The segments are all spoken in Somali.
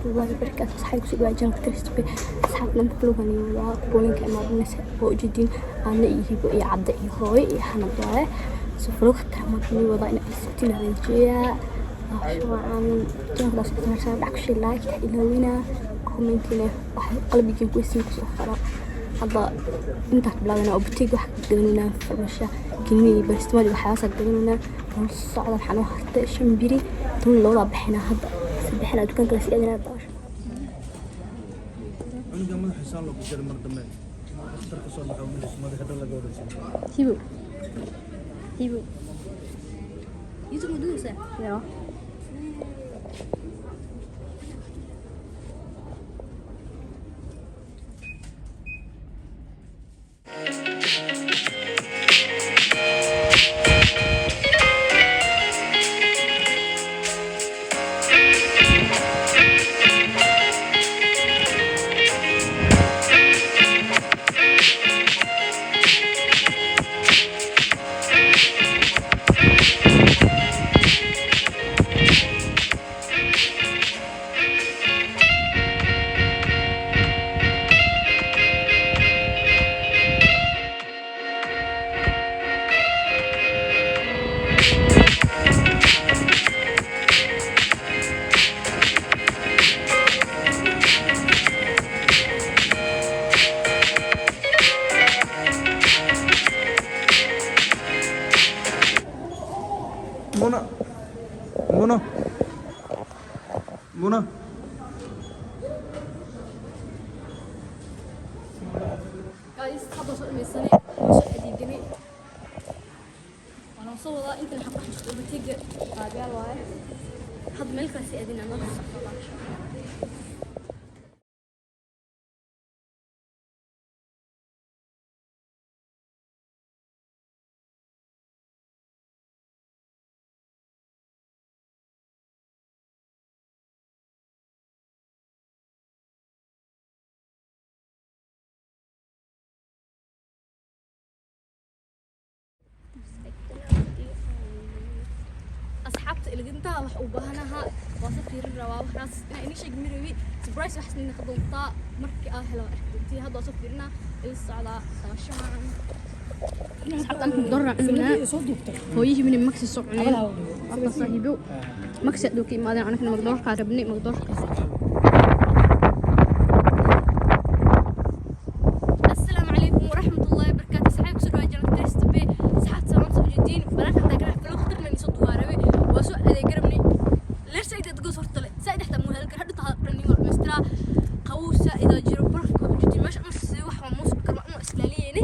Waraxmatullaahi wabarakaatu. Asxaabta, kusoo dhawaad channelka Trisbe. Asxaabta, maanta vlog-gan waa kubooyinka imaadnaysa oo ujeedin ana iyo Hibo iyo Cadde iyo hooyo iyo Xanad waaye. So vlog khatar maanta nii wadaa in ay socotiin rajeeyaa. Waan channelkaas ku tamarsan dhac ku share, like ilaawina, commentina wax qalbigiin ku weysiin kusoo qora. Hadda intaa ka bilaabana oo boutique wax ka gadanayna, farmasha, kiniini, paracetamol iyo waxyaabahaas gadanayna. Waan socda, waxaan u hartay 5 biri, 12 bixinaa hadda bixinaa dukaanka la sii aadinaa daasho. Cunuga madaxa saan loogu jaray, mar dambe dhakhtar ka soo baxo milis madaxa dhan laga wareegsan. Hibo. Hibo. YouTube ma duubeysaa? Yeah. Muna, Muna, Muna. Guys, hadda soo dhamaysanay, waan soo adeeganay, waana soo wadaa inta waxaan ku dhex jirto boutique qaabyaal waaye. Hadda meel kale sii aadinaa, noo socda insha Allah. Asxaabta, ilgintaha wax u baahanaha waa soo fiirin rabaa. Waxaas inaa inii sheeg mirabi, surprise waxaas nina ka doontaa markii aa helo arki doontii. Hadda waa soo fiirinaa, ila socdaa, daawasho wacan. Asxaabta, anku dorra cunaa, hooyihii mini maxi soo cuneen. Waa saaxiibo maxi dhow ka imaadeen, anakana magdoorkaa rabnay, magdoorkaas. السلام عليكم ورحمة الله وبركاته. أصحابي، kusoo dhawaad channelka Trisbe. Asxaabta, salaam soo jeedin banaanka taagan vlog khatarna ni soo duwaarabe waa soo adeeg garabni leer sayid goos horta le sayid xataa muu hel kar hadda taa dhani war mistरा qabow saa'id jiro, barafka u jeedin meesha ama si wax waa muus kar ma islaaliyeen.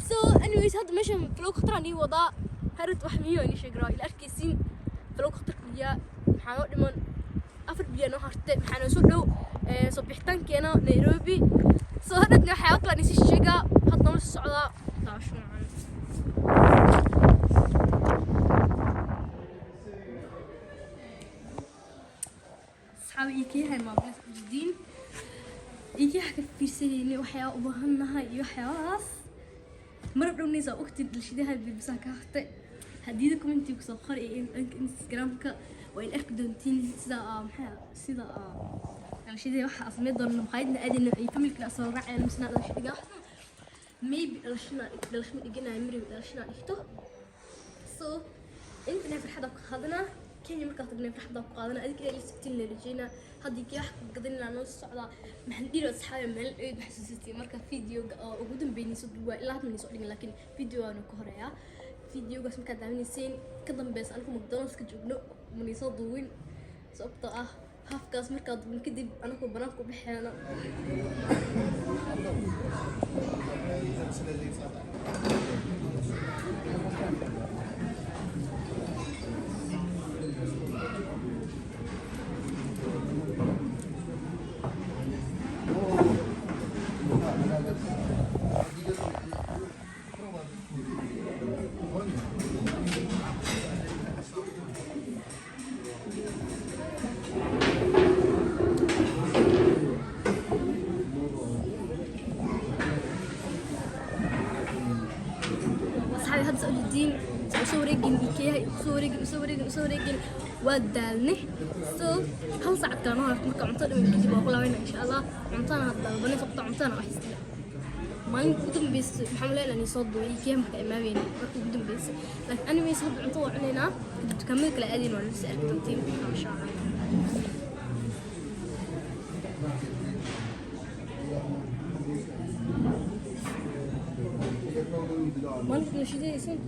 So anyways, hadda meesha vlog khatar ni wadaa harit wax miyo ni sheegraa ila arkaysiin vlog khatar biya. Maxaa noo dhiman? 4 biya noo hartay. Maxaa noo soo dhow soo bixitaankeena Nairobi. Soo hadhadna waxyaabo kale nisi sheegaa. Hadda noo socdaa, daawasho wacan. Asxaabi, iikeyahay maablis ujeediin iikeyaha ka fiirsanaynay waxyaaba u baahannahay iyo waxyaabahaas. Mar dhownaysa ogtid dhalshadaha bilbisaha ka hartay. Hadiyada commentiga kusoo qor iyo dhanka Instagramka waa in arki doontiin sida maxaa sida dhalashadii waxa sameyn doona, maqaayadna aadayna iyo familkana soo raacayna misna dhalasho dhigaa. Maybe dhalashana dhalasho ma dhiganayo, maribi dhalashana dhigto. So intana farxadda ku qaadanaa Kenya, markaa tagnay farxadda ku qaadanaa. Adinka ilaa sugtiin la rajeynaa. Haddii kii wax ka gadanina noo socdaa. Maxaan dhiri asxaabi, meel eed xasuusatay marka videoga oo ugu dambeynay soo duwaa ilaa hadda soo dhigin, laakiin video waanu ka horeeyaa. Videogaas markaad daawanayseen ka dambeysa anigu McDonald's ka joogno manay soo duwin, sababtoo ah hafkaas markaa duwin kadib anagu banaanka u baxeena. Asxaabi, hadda soo jeediin soo wareegin Ikea, soo wareegin, soo wareegin, soo wareegin. Waa daalnay. So hal saacad kale noo harto. Marka cunto dhaman kadib waa ku laabanayna, insha Allah. Cuntana hadda dalbanay, sababta cuntana wax isla maalinka ugu dambeysay maxaa maleynayaa inay soo duubay IKEA marka imaaweyne marka ugu dambeysay. Laakiin anyways, hadda cunto waa cunaynaa, kadib dukaamada kale aadayna, waa nala sii arki doontiin, insha Allah. Maalinka la shidaysan.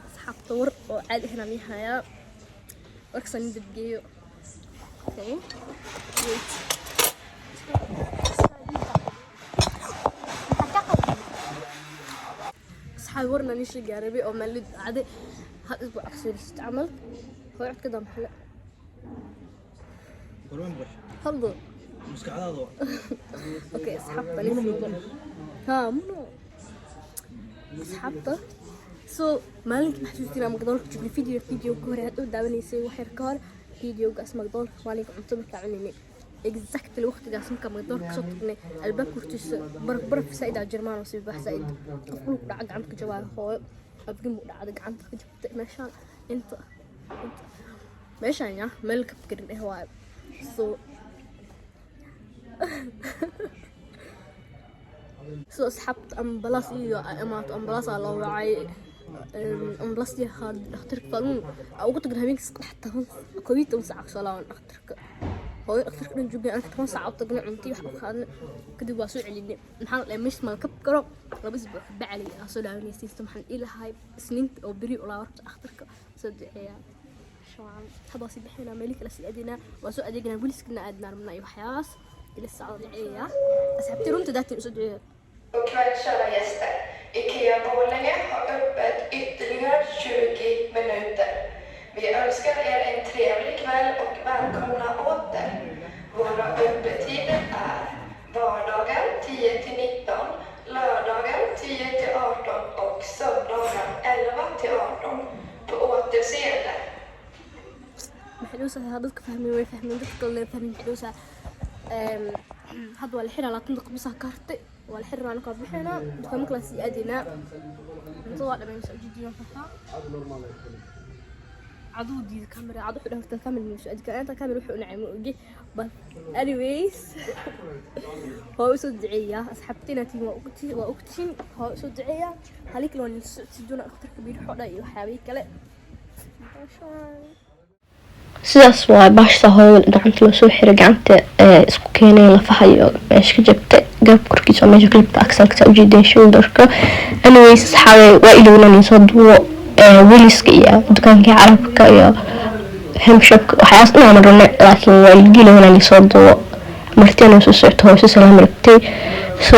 Asxaabta, war oo caadi ahna mi hayaa, warkaasaan in dabgeeyo. Okay, wait. Asxaabi, warna nin sheegaya rabay oo maalin dhacday hal isbuuc kasoo wareegtay camal. Hooyo, codka daa maxale. Warmaan maqashay? Hadlo. Maskaxdaada waa. Okay, asxaabta, nin ha muno. Asxaabta, so maalinkii maxaa xasuustinaa McDonald's joognay, video ka hore aad u daawanaysay wax yar ka hor videogaas McDonald's, maalinka cunto markaa cunaynay, exactly waqtigaas markaa McDonald's kasoo tagnay, albaabka hortiisa baraf, baraf saaid aa jirmaan oo sibax saaid. Qof dhulku dhaca, gacanta ka jabaayo. Hooyo afgin buu dhacday, gacanta ka jabtay meeshaan, inta inta meeshaan ya meel ka fikirin eh waayo. So asxaabta, ambalaas iyo ay imaato, ambalaas aa loo wacay. Ambalaastii qaad dhakhtarka faaluun aa ugu tagnay habeenkii 11 saac kasoo laaban dhakhtarka. Hooyo dhakhtarka dhan joogay, anka 10 saac u tagnay, cuntii wax u qaadnay, kadib waa soo celinay. Maxaa la dhahay, meesha mal kab karo 2 isbuuc kabacdi aa soo dhaawanaysay. Maxaan dhihi lahay, Isniinta oo beri ulaa warta dhakhtarka soo duceeyaa. Shawaan hadda waa sii bixinaa, meeli kale sii aadinaa, waa soo adeeganaa, weliskana aadnaa rabnaa iyo waxyaabahaas ila socda. Duceeyaa asxaabtii, runta daatiin usoo duceeya. God kväll, kära gäster. IKEA Borlänge har öppet ytterligare 20 minuter. Vi önskar er en trevlig kväll och välkomna åter. Våra öppettider är vardagar 10 till 19, lördagar 10 till 18 och söndagar 11 till 18. På återseende. Maxay dhuusaa? Dadka fahmay way fahmeen, dadka kalena fahmin. Maxay dhuusaa? Hadda waa la xiraa, 20 daqiiqo bisaa ka hartay, waa la xiraa. Anakaa bixinaa, dukaamo kala sii aadaynaa. Cuntada waa dhameynaysa, ujeediin fahaa. Caduu diida camera, cadu wuxuu dhahay camera ma soo aadi karaa inta camera wuxuu u nacay, ma ogi. But anyways, waa usoo duceeyaa asxaabtiina tiin, waa ogtiin, waa ogtiin. Waa usoo duceeyaa. Halii kale waa nila socodsi doona dhakhtarka biirxo dha iyo waxyaabihii kale. Sidaas waa baashta hooyada gacanta loo soo xiray, gacanta isku keenay lafaha iyo meesha ka jabtay, garabka korkiisa oo meesha ka jabta, axelka ujeedeen, shoulderka. Anyways, asxaabe, waa ilownan soo duubo Williska iyo dukaankii Carabka iyo Hemköpka, waxyaas dhan aan rabnay, laakiin waa ilownan soo duubo. Martina soo socto, hoose salaam rabtay, so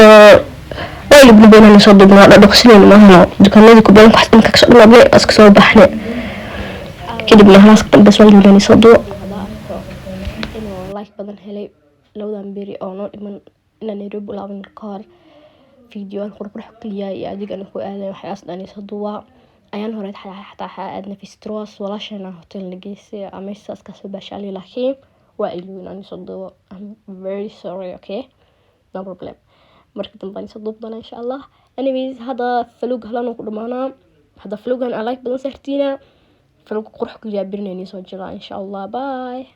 waa ilownan soo duubno. Waa dhaqsinayna maahano, dukaanadii kubadan wax dhanka kasoo dhamaadnay, iska soo baxnay kadibna halaas dambe soo ilownan soo duubo. Inuu like badan helay labadan beri oo noo dhiman inaan Nairobi u laaban ka hor, fiidiyoan qurqurx kaliya iyo adiga ku aadan waxyaas dhan soo duubaa. Ayaan hore xataa waxaa aadnay Västerås, walaasheena hotel na geysay, meeshaas kasoo baashaalay, laakiin waa ilowin aan soo duubo. I'm very sorry. Okay, no problem, marka dambe aan soo duubi doonaa, insha Allah. Anyways, hadda vlog halan ku dhamaanaa. Hadda vlogan aan like badan saartiina, vlog qurux kaliya berinayni soo jira, insha Allah. Bye.